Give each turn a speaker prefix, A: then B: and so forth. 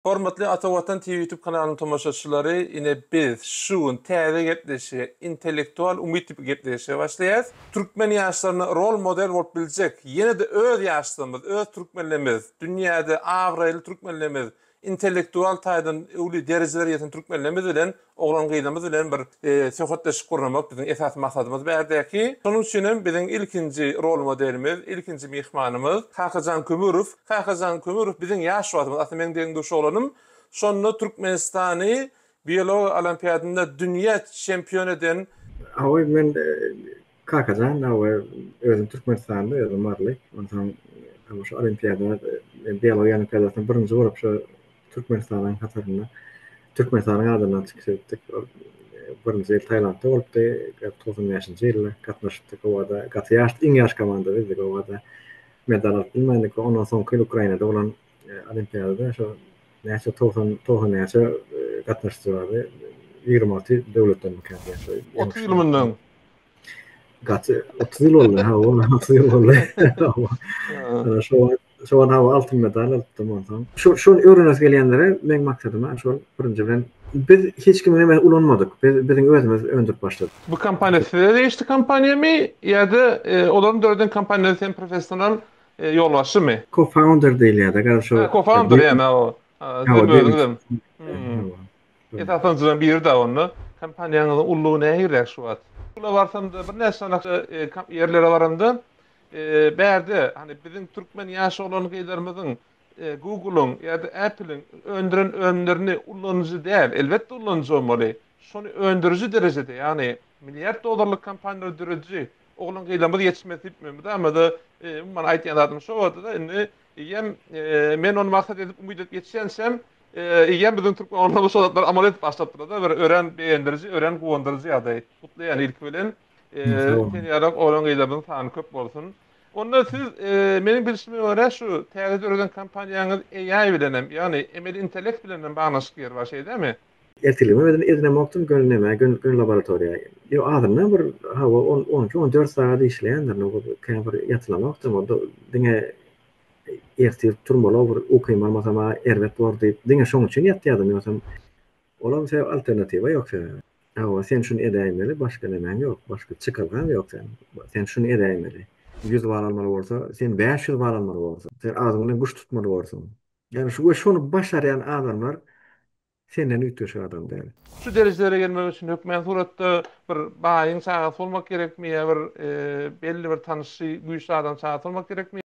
A: Hormatly Ata Watan TV YouTube kanalynyň tomaşaçylary, ine biz şu gün täze gepleşige, intellektual umyt diýip gepleşige başlaýas. Türkmen ýaşlaryna rol model bolup biljek, ýene-de öz ýaşlarymyz, öz türkmenlerimiz, dünýäde abraýly türkmenlerimiz, intellektual taýdan uly derejelere ýeten türkmenlerimiz bilen, oglan-gyzlarymyz bilen bir söhbetdeşlik gurnamak biziň esasy maksadymyz bärdäki. Şonuň üçin hem biziň ilkinji rol modelimiz, ilkinji myhmanymyz Kakajan Kömürow. Kakajan Kömürow biziň ýaş wagtymyz, aslynda meň deň-duş oglanym, şonda Türkmenistany biologiýa olimpiadynda dünýä çempion eden,
B: Hawa, men Kakajan, hawa, özüm türkmenistanly, özüm maryly. Onsoň hawa şu olimpiada, biologiýa olimpiadasynda birinji bolup şu Türkmenistanyň hatarynda Türkmenistanyň adyndan çykyş edipdik. Ol birinji ýyl Tailandda bolupdy, 95-nji ýylda gatnaşypdyk. Owada gaty ýaş, iň ýaş komanda bizdik owada. Medal alyp bilmändik. Ondan soňky ýyl Ukrainada bolan olimpiadada şo näçe 90 90 näçe gatnaşyjy bardy. 26 döwletden diýen şo.
A: 30 ýyl mundan.
B: Gaty 30 ýyl boldy. Ha, 30 ýyl boldy. Şo wagt şo wagt hawa altyn medal alypdym onsoň. Şo şony öwrenesi gelýänlere meň maksadym şol birinji bilen biz hiç kimiň nemesini ulanmadyk. Biz biziň özümiz öndürip başladyk.
A: Bu kompaniýa size degişli kompaniýamy ýa-da olaryň döreden kompaniýasy sen professional ýolbaşçymy?
B: Co-founder diýilýär-de, garaz şo.
A: Co-founder ýa-da o. Siziň özüňizem. Esasanjylaryň biri-dä onda. Kompaniýaňyzyň ululygy nähiliräk şu wagt? Gula barsamda, birnäçe sany ýerlere baramda, bärde, hany, biziň türkmen ýaş oglan-gyzlarymyzyň Google-yň ýa-da Apple-iň öndüren önümlerini ulanyjy däl, elbetde ulanyjy bolmaly, şony öndüriji derejede, ýagny milliard dollarlyk kompaniýalary dörediji oglan-gyzlarymyz ýetişmesi diýip men mydama-da umuman aýtýan zadym şo boldy-da, indi eýýäm men ony maksat edip umyt edip ýetişýänçäm Eýýäm biziň türkmen oglanlarymyz şol zatlary amal edip başlapdyrlar-da, bir örän begendiriji, örän guwandyryjy ýagdaý. Gutlaýan ilki bilen. Sen ýaly oglan-gyzlarymyzyň sany köp bolsun. Onda siz meniň bilşime görä şu täze döreden kompaniýaňyz AI bilen hem, ýagny emeli intellekt bilen hem baglanyşykly ýeri bar, şeýle dälmi?
B: Ertirligime edin edinemokdym göni nämä göni göni laboratoriýa. Ýok azyndan bir hawa on on iki on dört sagat işleýändirin o kän bir ýatylamokdym o diňe ertir turmaly bir ukym almasam-a erbet bor diýip diňe şoň üçin ýatýardym ýogsam olam sebäp alternatiwa ýok sebäbi. Hawa sen şuny edäýmeli başga nemäň ýok başga çykalgaň ýok sen sen şuny edäýmeli. Ýüz bal almaly bolsa sen 500 bal almaly borsuň sen agzyň bilen güç tutmaly borsuň. Ýagny şu we şony başarýan adamlar senden üýtgeşik adam däl.
A: Şu derejelere gelmek üçin hökmän suratda bir baýyň çagasy bolmak gerekmi ýa bir belli bir tanyşy güýçli adamyň çagasy bolmak gerekmi?